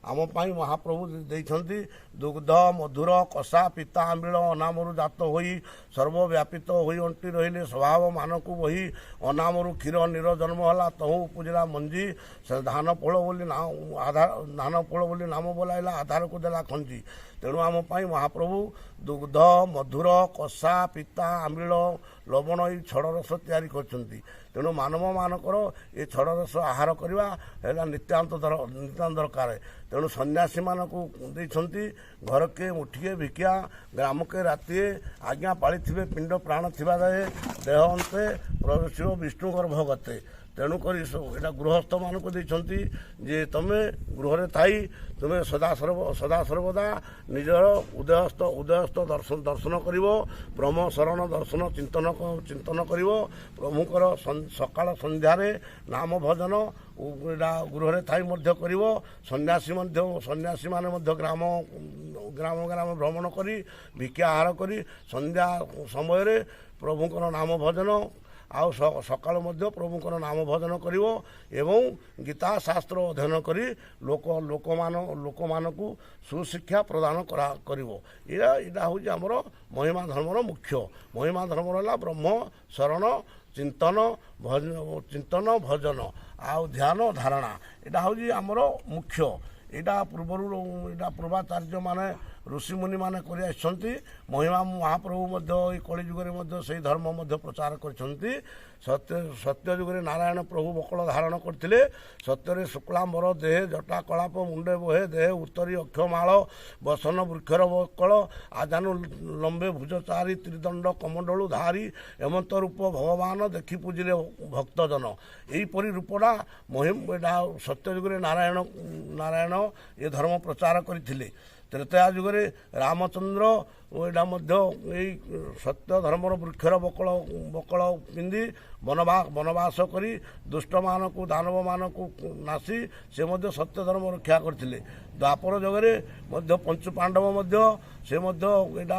Speaker 2: ଆମ ପାଇଁ ମହାପ୍ରଭୁ ଦେଇଛନ୍ତି ଦୁଗ୍ଧ, ମଧୁର, କଷା, ପିତା, ଆମ୍ବିଳ ଅନାମରୁ ଜାତ ହୋଇ ସର୍ବବ୍ୟାପିତ ହୋଇ ଅଣ୍ଟି ରହିଲେ ସ୍ୱଭାବ ମାନକୁ ବହି, ଅନାମରୁ କ୍ଷୀର ନୀର ଜନ୍ମ ହେଲା ତହୁଁ ଉପୁଜିଲା ମଞ୍ଜି, ସେ ଧାନ ଫଳ ବୋଲି ଆଧାର ଧାନ ଫଳ ବୋଲି ନାମ ବୋଲାଇଲା ଆଧାରକୁ ଦେଲା ଖଞ୍ଜି। ତେଣୁ ଆମ ପାଇଁ ମହାପ୍ରଭୁ ଦୁଗ୍ଧ, ମଧୁର, କଷା, ପିତା, ଆମ୍ବିଳ, ଲବଣ ଏଇ ଛଡ଼ ରସ ତିଆରି କରିଛନ୍ତି। ତେଣୁ ମାନବମାନଙ୍କର ଏ ଛଡ଼ ରସ ଆହାର କରିବା ହେଲା ନିତ୍ୟାନ୍ତ ଦରକାର। ତେଣୁ ସନ୍ନ୍ୟାସୀମାନଙ୍କୁ ଦେଇଛନ୍ତି ଘରକେ ମୁଠିଏ ଭିକ୍ଷା, ଗ୍ରାମକେ ରାତିଏ, ଆଜ୍ଞା ପାଳିଥିବେ ପିଣ୍ଡ ପ୍ରାଣ ଥିବା ଯାଏ, ଦେହ ଅନ୍ତେ ପ୍ରବେଶିବ ବିଷ୍ଣୁ ଗର୍ଭଗତେ। ତେଣୁକରି ଏଇଟା ଗୃହସ୍ଥମାନଙ୍କୁ ଦେଇଛନ୍ତି ଯେ ତୁମେ ଗୃହରେ ଥାଇ ତୁମେ ସଦାସର୍ବଦା ନିଜର ଉଦୟସ୍ଥ ଦର୍ଶନ କରିବ, ବ୍ରହ୍ମ ଶରଣ ଦର୍ଶନ ଚିନ୍ତନ କରିବ, ପ୍ରଭୁଙ୍କର ସକାଳ ସନ୍ଧ୍ୟାରେ ନାମ ଭଜନ ଏଇଟା ଗୃହରେ ଥାଇ ମଧ୍ୟ କରିବ। ସନ୍ନ୍ୟାସୀମାନେ ମଧ୍ୟ ଗ୍ରାମ ଗ୍ରାମ ଭ୍ରମଣ କରି ଭିକ୍ଷା ଆହାର କରି ସନ୍ଧ୍ୟା ସମୟରେ ପ୍ରଭୁଙ୍କର ନାମ ଭଜନ ଆଉ ସକାଳୁ ମଧ୍ୟ ପ୍ରଭୁଙ୍କର ନାମ ଭଜନ କରିବ ଏବଂ ଗୀତା ଶାସ୍ତ୍ର ଅଧ୍ୟୟନ କରି ଲୋକମାନଙ୍କୁ ସୁଶିକ୍ଷା ପ୍ରଦାନ କରିବ। ଏଇଟା ହେଉଛି ଆମର ମହିମା ଧର୍ମର ମୁଖ୍ୟ। ମହିମା ଧର୍ମର ହେଲା ବ୍ରହ୍ମ ଶରଣ ଚିନ୍ତନ ଭଜନ ଆଉ ଧ୍ୟାନ ଧାରଣା, ଏଇଟା ହେଉଛି ଆମର ମୁଖ୍ୟ। ଏଇଟା ପୂର୍ବରୁ ଏଇଟା ପୂର୍ବାଚାର୍ଯ୍ୟମାନେ ଋଷିମୁନିମାନେ କରି ଆସିଛନ୍ତି। ମହିମା ମହାପ୍ରଭୁ ମଧ୍ୟ ଏଇ କଳିଯୁଗରେ ମଧ୍ୟ ସେଇ ଧର୍ମ ମଧ୍ୟ ପ୍ରଚାର କରିଛନ୍ତି। ସତ୍ୟ ଯୁଗରେ ନାରାୟଣ ପ୍ରଭୁ ବକଳ ଧାରଣ କରିଥିଲେ। ସତ୍ୟରେ ଶୁକ୍ଳାମ୍ବର ଦେହେ ଜଟା କଳାପ ମୁଣ୍ଡେ ବୋହେ ଦେହେ ଉତ୍ତରୀ ଅକ୍ଷମାଳ ବସନ ବୃକ୍ଷର ବକଳ ଆଜାନୁ ଲମ୍ବେ ଭୁଜ ଚାରି ତ୍ରିଦଣ୍ଡ କମଣ୍ଡଳୁ ଧାରି ଏମନ୍ତ ରୂପ ଭଗବାନ ଦେଖି ପୂଜିଲେ ଭକ୍ତଜନ। ଏହିପରି ରୂପଟା ଏଇଟା ସତ୍ୟ ଯୁଗରେ ନାରାୟଣ ଏ ଧର୍ମ ପ୍ରଚାର କରିଥିଲେ। ତ୍ରେତୟା ଯୁଗରେ ରାମଚନ୍ଦ୍ର ଏଇଟା ମଧ୍ୟ ଏଇ ସତ୍ୟ ଧର୍ମର ବୃକ୍ଷର ବକଳ ପିନ୍ଧି ବନବାସ କରି ଦୁଷ୍ଟମାନଙ୍କୁ ଦାନବମାନଙ୍କୁ ନାଶି ସେ ମଧ୍ୟ ସତ୍ୟ ଧର୍ମ ରକ୍ଷା କରିଥିଲେ। ଦ୍ୱାପର ଯୁଗରେ ମଧ୍ୟ ପଞ୍ଚୁ ପାଣ୍ଡବ ମଧ୍ୟ ସେ ମଧ୍ୟ ଏଇଟା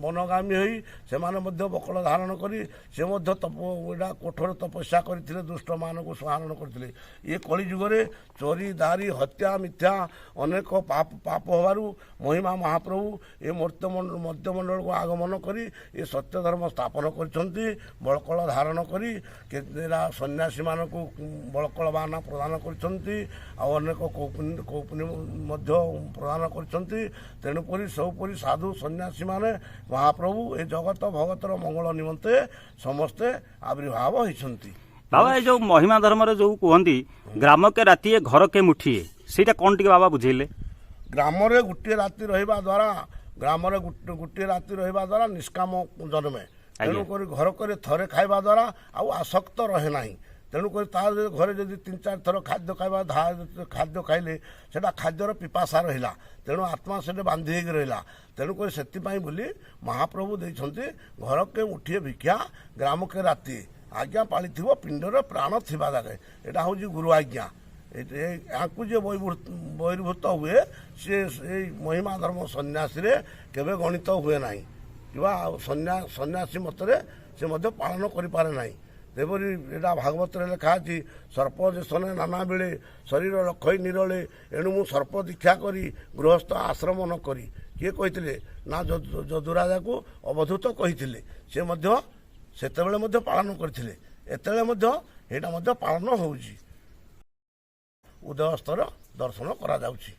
Speaker 2: ବନଗାମୀ ହୋଇ ସେମାନେ ମଧ୍ୟ ବକଳ ଧାରଣ କରି ସେ ମଧ୍ୟ ଏଇଟା କଠୋର ତପସ୍ୟା କରିଥିଲେ, ଦୁଷ୍ଟମାନଙ୍କୁ ସଂହାରଣ କରିଥିଲେ। ଏ କଳି ଯୁଗରେ ଚୋରି, ଦାରି, ହତ୍ୟା, ମିଥ୍ୟା ଅନେକ ପାପ ହେବାରୁ ମହିମା ମହାପ୍ରଭୁ ଏ ମର୍ତ୍ତ୍ୟ ମଧ୍ୟମଣ୍ଡଳକୁ ଆଗମନ କରି ଏ ସତ୍ୟ ଧର୍ମ ସ୍ଥାପନ କରିଛନ୍ତି। ବଳକଳ ଧାରଣ କରି କେତେଟା ସନ୍ନ୍ୟାସୀମାନଙ୍କୁ ବଳକଳ ବାନା ପ୍ରଦାନ କରିଛନ୍ତି, ଆଉ ଅନେକ କୌପୁନୀ ମଧ୍ୟ ପ୍ରଦାନ କରିଛନ୍ତି। ତେଣୁକରି ସବୁପରି ସାଧୁ ସନ୍ନ୍ୟାସୀମାନେ ମହାପ୍ରଭୁ ଏ ଜଗତ ଭଗତର ମଙ୍ଗଳ ନିମନ୍ତେ ସମସ୍ତେ ଆବିର୍ଭାବ ହୋଇଛନ୍ତି।
Speaker 3: ବାବା, ଏ ଯୋଉ ମହିମା ଧର୍ମରେ ଯୋଉ କୁହନ୍ତି ଗ୍ରାମକେ ରାତିଏ ଘରକେ ମୁଠିଏ, ସେଇଟା କ'ଣ ଟିକେ ବାବା ବୁଝେଇଲେ?
Speaker 2: ଗ୍ରାମରେ ଗୋଟିଏ ରାତି ରହିବା ଦ୍ୱାରା, ଗ୍ରାମରେ ଗୋଟିଏ ରାତି ରହିବା ଦ୍ୱାରା ନିଷ୍କାମ ଜନ୍ମେ। ତେଣୁକରି ଘର କରି ଥରେ ଖାଇବା ଦ୍ୱାରା ଆଉ ଆସକ୍ତ ରହେ ନାହିଁ। ତେଣୁକରି ତା ଘରେ ଯଦି ତିନି ଚାରି ଥର ଖାଦ୍ୟ ଖାଇବା, ଖାଦ୍ୟ ଖାଇଲେ ସେଟା ଖାଦ୍ୟର ପିପାସା ରହିଲା, ତେଣୁ ଆତ୍ମା ସେଠି ବାନ୍ଧି ହେଇକି ରହିଲା। ତେଣୁକରି ସେଥିପାଇଁ ବୋଲି ମହାପ୍ରଭୁ ଦେଇଛନ୍ତି ଘରକେ ମୁଠିଏ ଭିକ୍ଷା ଗ୍ରାମକେ ରାତି, ଆଜ୍ଞା ପାଳିଥିବ ପିଣ୍ଡର ପ୍ରାଣ ଥିବା ଯାକେ। ଏଇଟା ହେଉଛି ଗୁରୁ ଆଜ୍ଞା। ୟାଙ୍କୁ ଯିଏ ବହିର୍ଭୂତ ହୁଏ, ସିଏ ଏଇ ମହିମା ଧର୍ମ ସନ୍ନ୍ୟାସୀରେ କେବେ ଗଣିତ ହୁଏ ନାହିଁ, କିମ୍ବା ସନ୍ନ୍ୟାସୀ ମତରେ ସେ ମଧ୍ୟ ପାଳନ କରିପାରେ ନାହିଁ। ଯେପରି ଏଇଟା ଭାଗବତରେ ଲେଖା ଅଛି, ସର୍ପ ଯେସନେ ନାନା ବେଳେ ଶରୀର ରଖଇ ନିରଳେ, ଏଣୁ ମୁଁ ସର୍ପ ଦୀକ୍ଷା କରି ଗୃହସ୍ଥ ଆଶ୍ରମ ନ କରି। କିଏ କହିଥିଲେ ନା ଯଦୁରାଜାକୁ ଅବଧୂତ କହିଥିଲେ। ସେ ମଧ୍ୟ ସେତେବେଳେ ମଧ୍ୟ ପାଳନ କରିଥିଲେ, ଏତେବେଳେ ମଧ୍ୟ ଏଇଟା ମଧ୍ୟ ପାଳନ ହେଉଛି, ଉଦୟସ୍ତର ଦର୍ଶନ କରାଯାଉଛି।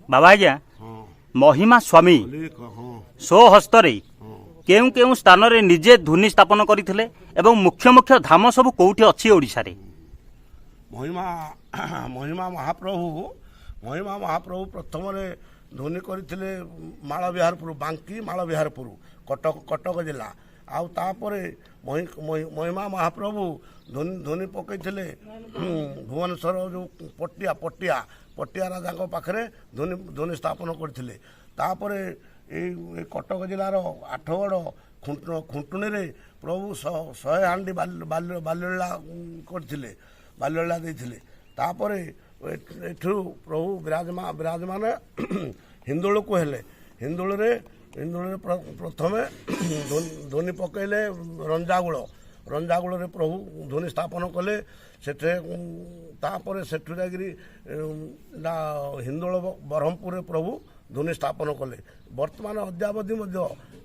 Speaker 3: ବାବା ଆଜ୍ଞା, ମହିମା ସ୍ୱାମୀ ସ୍ୱହସ୍ତରେ କେଉଁ କେଉଁ ସ୍ଥାନରେ ନିଜେ ଧୁନି ସ୍ଥାପନ କରିଥିଲେ ଏବଂ ମୁଖ୍ୟ ମୁଖ୍ୟ ଧାମ ସବୁ କୋଉଠି ଅଛି ଓଡ଼ିଶାରେ?
Speaker 2: ମହିମା ମହାପ୍ରଭୁ ପ୍ରଥମରେ ଧ୍ୱନି କରିଥିଲେ ମାଳବିହାରପୁର, ବାଙ୍କି ମାଳବିହାରପୁର, କଟକ ଜିଲ୍ଲା। ଆଉ ତାପରେ ମହିମା ମହାପ୍ରଭୁ ଧ୍ୱନି ପକାଇଥିଲେ ଭୁବନେଶ୍ୱର ଯେଉଁ ପଟିଆ ପଟିଆ ପଟିଆ ରାଜାଙ୍କ ପାଖରେ ଧ୍ୱନି ସ୍ଥାପନ କରିଥିଲେ। ତାପରେ ଏଇ କଟକ ଜିଲ୍ଲାର ଆଠଗଡ଼ ଖୁଣ୍ଟୁଣିରେ ପ୍ରଭୁ 100 ହାଣ୍ଡି ବାଲ୍ୟଲୀଳା କରିଥିଲେ, ବାଲ୍ୟଲୀଳା ଦେଇଥିଲେ। ତାପରେ ଏଠୁ ପ୍ରଭୁ ବିରାଜମାନ ହିନ୍ଦୋଳକୁ ହେଲେ। ହିନ୍ଦୋଳରେ ପ୍ରଥମେ ଧ୍ୱନି ପକାଇଲେ ରଞ୍ଜାଗୁଳରେ ପ୍ରଭୁ ଧ୍ୱନି ସ୍ଥାପନ କଲେ ସେଠି। ତାପରେ ସେଠୁ ଯାଇକିରି ନା ହିନ୍ଦୋଳ ବ୍ରହ୍ମପୁରରେ ପ୍ରଭୁ ଧ୍ୱନି ସ୍ଥାପନ କଲେ। ବର୍ତ୍ତମାନ ଅଦ୍ୟାବଧି ମଧ୍ୟ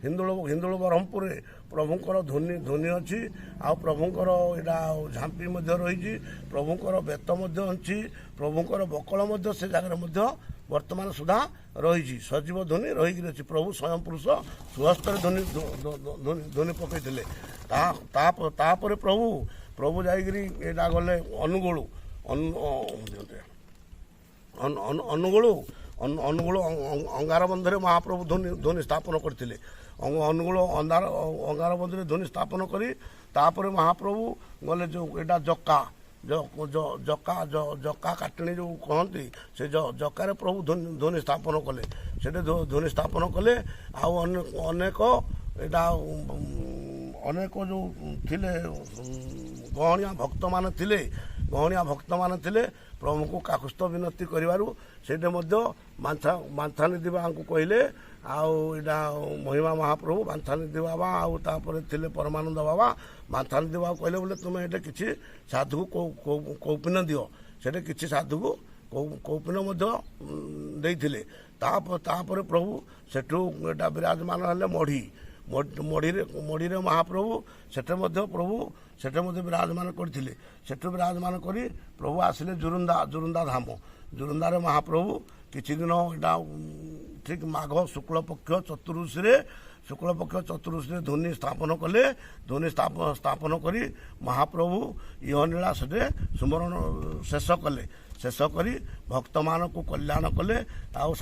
Speaker 2: ହିନ୍ଦୋଳ ବ୍ରହ୍ମପୁରରେ ପ୍ରଭୁଙ୍କର ଧ୍ୱନି ଅଛି, ଆଉ ପ୍ରଭୁଙ୍କର ଏଇଟା ଝାମ୍ପି ମଧ୍ୟ ରହିଛି, ପ୍ରଭୁଙ୍କର ବେତ ମଧ୍ୟ ଅଛି, ପ୍ରଭୁଙ୍କର ବକଳ ମଧ୍ୟ ସେ ଜାଗାରେ ମଧ୍ୟ ବର୍ତ୍ତମାନ ସୁଦ୍ଧା ରହିଛି। ସଜୀବ ଧ୍ୱନି ରହିକିରି ଅଛି। ପ୍ରଭୁ ସ୍ୱୟଂ ପୁରୁଷ ସ୍ୱହସ୍ତରେ ଧ୍ୱନି ପକାଇଥିଲେ। ତାପରେ ପ୍ରଭୁ ଯାଇକିରି ଏଇଟା ଗଲେ ଅନୁଗୁଳ, ଦିଅନ୍ତୁ। ଅନୁଗୁଳ ଅଙ୍ଗାରବନ୍ଧରେ ମହାପ୍ରଭୁ ଧ୍ୱନି ସ୍ଥାପନ କରିଥିଲେ। ଅନୁଗୁଳ ଅଙ୍ଗାରବନ୍ଧରେ ଧ୍ୱନି ସ୍ଥାପନ କରି ତାପରେ ମହାପ୍ରଭୁ ଗଲେ ଯେଉଁ ଏଇଟା ଜକା ଜକା ଜକା କାଟିଣୀ ଯେଉଁ କହନ୍ତି, ସେ ଜକାରେ ପ୍ରଭୁ ଧ୍ୱନି ସ୍ଥାପନ କଲେ। ସେଠି ଧ୍ୱନି ସ୍ଥାପନ କଲେ। ଆଉ ଅନେକ ଏଇଟା ଅନେକ ଯେଉଁ ଥିଲେ ଗହଣିଆ ଭକ୍ତମାନେ ଥିଲେ, ପ୍ରଭୁଙ୍କୁ କାକୁସ୍ଥ ବିନତି କରିବାରୁ ସେଇଠି ମଧ୍ୟ ବାଞ୍ଛାନିଧି ବାବାଙ୍କୁ କହିଲେ। ଆଉ ଏଇଟା ମହିମା ମହାପ୍ରଭୁ ବାଞ୍ଛାନିଧି ବାବା, ଆଉ ତାପରେ ଥିଲେ ପରମାନନ୍ଦ ବାବା। ବାଞ୍ଛାନିଧି ବାବା କହିଲେ ବୋଲେ ତୁମେ ଏଇଟା କିଛି ସାଧୁକୁ କୌପୀନ ଦିଅ। ସେଠି କିଛି ସାଧୁକୁ କୌପୀନ ମଧ୍ୟ ଦେଇଥିଲେ। ତାପରେ ପ୍ରଭୁ ସେଠୁ ଏଇଟା ବିରାଜମାନ ହେଲେ ମଢ଼ି ମଢ଼ିରେ ମହାପ୍ରଭୁ ସେଠି ମଧ୍ୟ ପ୍ରଭୁ ସେଠି ମଧ୍ୟ ବିରାଜମାନ କରିଥିଲେ। ସେଠୁ ବିରାଜମାନ କରି ପ୍ରଭୁ ଆସିଲେ ଜୁରୁନ୍ଦା ଧାମ। ଜୁରୁନ୍ଦାରେ ମହାପ୍ରଭୁ କିଛି ଦିନ ଏଇଟା ଠିକ୍ ମାଘ ଶୁକ୍ଳ ପକ୍ଷ ଚତୁର୍ଦଶୀରେ, ଶୁକ୍ଳ ପକ୍ଷ ଚତୁର୍ଦଶୀରେ ଧ୍ୱନି ସ୍ଥାପନ କଲେ। ଧ୍ୱନି ସ୍ଥାପନ କରି ମହାପ୍ରଭୁ ଇହଲୀଳା ସେଠି ସୁମରଣ ଶେଷ କଲେ। ଶେଷ କରି ଭକ୍ତମାନଙ୍କୁ କଲ୍ୟାଣ କଲେ, ଆଉ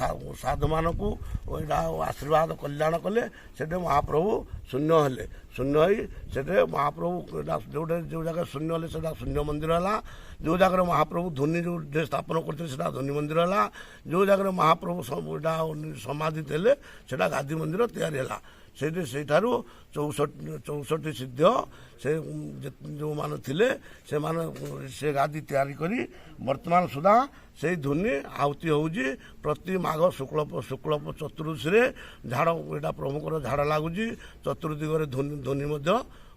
Speaker 2: ସାଧୁମାନଙ୍କୁ ଏଇଟା ଆଶୀର୍ବାଦ କଲ୍ୟାଣ କଲେ। ସେଠି ମହାପ୍ରଭୁ ଶୂନ୍ୟ ହେଲେ। ଶୂନ୍ୟ ହେଇ ସେଠି ମହାପ୍ରଭୁ ଏଇଟା ଯେଉଁଠି ଯେଉଁ ଜାଗାରେ ଶୂନ୍ୟ ହେଲେ ସେଟା ଶୂନ୍ୟ ମନ୍ଦିର ହେଲା। ଯେଉଁ ଜାଗାରେ ମହାପ୍ରଭୁ ଧ୍ୱନି ଯେଉଁଠି ସ୍ଥାପନ କରିଥିଲେ ସେଟା ଧ୍ୱନି ମନ୍ଦିର ହେଲା। ଯେଉଁ ଜାଗାରେ ମହାପ୍ରଭୁ ସବୁ ଏଇଟା ସମାଧି ଦେଲେ ସେଟା ଗାଦି ମନ୍ଦିର ତିଆରି ହେଲା। ସେଇଠି ସେଇଠାରୁ 64 ସିଦ୍ଧ ସେ ଯେଉଁମାନେ ଥିଲେ ସେମାନେ ସେ ଗାଦି ତିଆରି କରି ବର୍ତ୍ତମାନ ସୁଦ୍ଧା ସେଇ ଧ୍ୱନି ଆହୁତି ହେଉଛି। ପ୍ରତି ମାଘ ଶୁକ୍ଳ ଚତୁର୍ଦଶୀରେ ଝାଡ଼ ଏଇଟା ପ୍ରଭୁଙ୍କର ଝାଡ଼ ଲାଗୁଛି। ଚତୁର୍ଦିଗରେ ଧ୍ୱନି ମଧ୍ୟ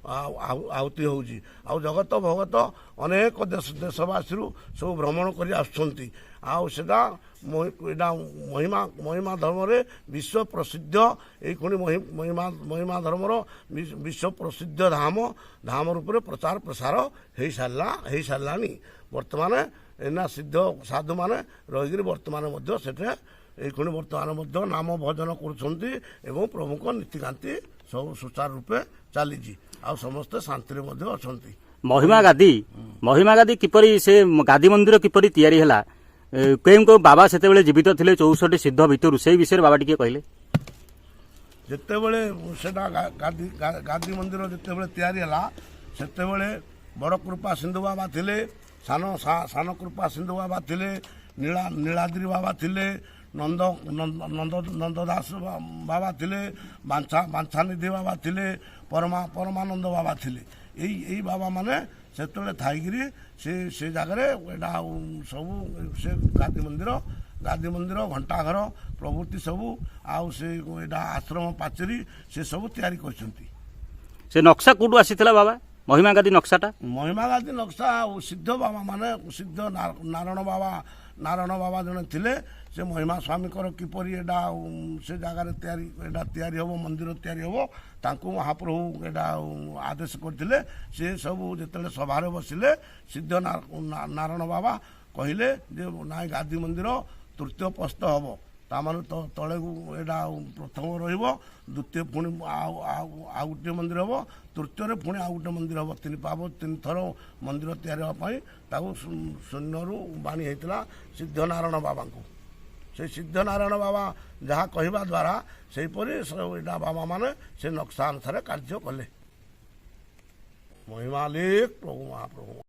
Speaker 2: ଆହୁତି ହେଉଛି। ଆଉ ଜଗତ ଭଗତ ଅନେକ ଦେଶ ଦେଶବାସୀରୁ ସବୁ ଭ୍ରମଣ କରି ଆସୁଛନ୍ତି। ଆଉ ସେଟା ଏଇଟା ମହିମା ଧର୍ମରେ ବିଶ୍ୱ ପ୍ରସିଦ୍ଧ। ଏଇଖୁଣି ମହିମା ଧର୍ମର ବିଶ୍ୱ ପ୍ରସିଦ୍ଧ ଧାମ ରୂପରେ ପ୍ରଚାର ପ୍ରସାର ହେଇସାରିଲାଣି। ବର୍ତ୍ତମାନ ଏଇନା ସିଦ୍ଧ ସାଧୁମାନେ ରହିକିରି ବର୍ତ୍ତମାନ ମଧ୍ୟ ସେଠି ଏଇଖୁଣି ବର୍ତ୍ତମାନ ମଧ୍ୟ ନାମ ଭଜନ କରୁଛନ୍ତି ଏବଂ ପ୍ରଭୁଙ୍କ ନୀତିକାନ୍ତି ସବୁ ସୁଚାରୁ ରୂପେ ଚାଲିଛି, ଆଉ ସମସ୍ତେ ଶାନ୍ତିରେ ମଧ୍ୟ ଅଛନ୍ତି।
Speaker 3: ମହିମା ଗାଦି କିପରି, ସେ ଗାଦି ମନ୍ଦିର କିପରି ତିଆରି ହେଲା, କେଉଁ କେଉଁ ବାବା ସେତେବେଳେ ଜୀବିତ ଥିଲେ 64 ସିଦ୍ଧ ଭିତରୁ, ସେଇ ବିଷୟରେ ବାବା ଟିକେ କହିଲେ।
Speaker 2: ଯେତେବେଳେ ସେଟା ଗାଦି ମନ୍ଦିର ଯେତେବେଳେ ତିଆରି ହେଲା, ସେତେବେଳେ ବଡ଼ କୃପା ସିନ୍ଧୁ ବାବା ଥିଲେ, ସାନ କୃପା ସିନ୍ଧୁ ବାବା ଥିଲେ, ନୀଳାଦ୍ରି ବାବା ଥିଲେ, ନନ୍ଦ ନନ୍ଦ ନନ୍ଦ ନନ୍ଦ ଦାସ ବାବା ଥିଲେ, ବାଞ୍ଛାନିଧି ବାବା ଥିଲେ, ପରମାନନ୍ଦ ବାବା ଥିଲେ। ଏଇ ବାବାମାନେ ସେତେବେଳେ ଥାଇକିରି ସେ ଜାଗାରେ ଏଇଟା ଆଉ ସବୁ ସେ ଗାଦି ମନ୍ଦିର, ଘଣ୍ଟାଘର ପ୍ରଭୃତି ସବୁ, ଆଉ ସେ ଏଇଟା ଆଶ୍ରମ ପାଚେରୀ ସେ ସବୁ ତିଆରି କରିଛନ୍ତି।
Speaker 3: ସେ ନକ୍ସା କୋଉଠୁ ଆସିଥିଲା ବାବା, ମହିମା ଗାଦି ନକ୍ସାଟା?
Speaker 2: ମହିମା ଗାଦି ନକ୍ସା ଆଉ ସିଦ୍ଧ ବାବା ମାନେ ସିଦ୍ଧ ନାରାୟଣ ବାବା ଜଣେ ଥିଲେ। ସେ ମହିମା ସ୍ୱାମୀଙ୍କର କିପରି ଏଇଟା ସେ ଜାଗାରେ ଏଇଟା ତିଆରି ହେବ, ମନ୍ଦିର ତିଆରି ହେବ, ତାଙ୍କୁ ମହାପ୍ରଭୁ ଏଇଟା ଆଦେଶ କରିଥିଲେ। ସେ ସବୁ ଯେତେବେଳେ ସଭାରେ ବସିଲେ, ସିଦ୍ଧ ନାରାୟଣ ବାବା କହିଲେ ଯେ ନାଇଁ, ଗାଦି ମନ୍ଦିର ତୃତୀୟ ପ୍ରସ୍ତ ହେବ। ତାମାନେ ତଳକୁ ଏଇଟା ପ୍ରଥମ ରହିବ, ଦ୍ୱିତୀୟ ପୁଣି ଆଉ ଆଉ ଆଉ ଗୋଟିଏ ମନ୍ଦିର ହେବ, ତୃତୀୟରେ ପୁଣି ଆଉ ଗୋଟେ ମନ୍ଦିର ହେବ। ତିନି ପାବ ତିନି ଥର ମନ୍ଦିର ତିଆରି ହେବା ପାଇଁ ତାକୁ ଶୂନ୍ୟରୁ ବାଣୀ ହେଇଥିଲା ସିଦ୍ଧ ନାରାୟଣ ବାବାଙ୍କୁ। ସେ ସିଦ୍ଧ ନାରାୟଣ ବାବା ଯାହା କହିବା ଦ୍ୱାରା ସେହିପରି ଏଇଟା ବାବାମାନେ ସେ ନକ୍ସା ଅନୁସାରେ କାର୍ଯ୍ୟ କଲେ। ମହିମା ଲେଖ ପ୍ରଭୁ ମହାପ୍ରଭୁ।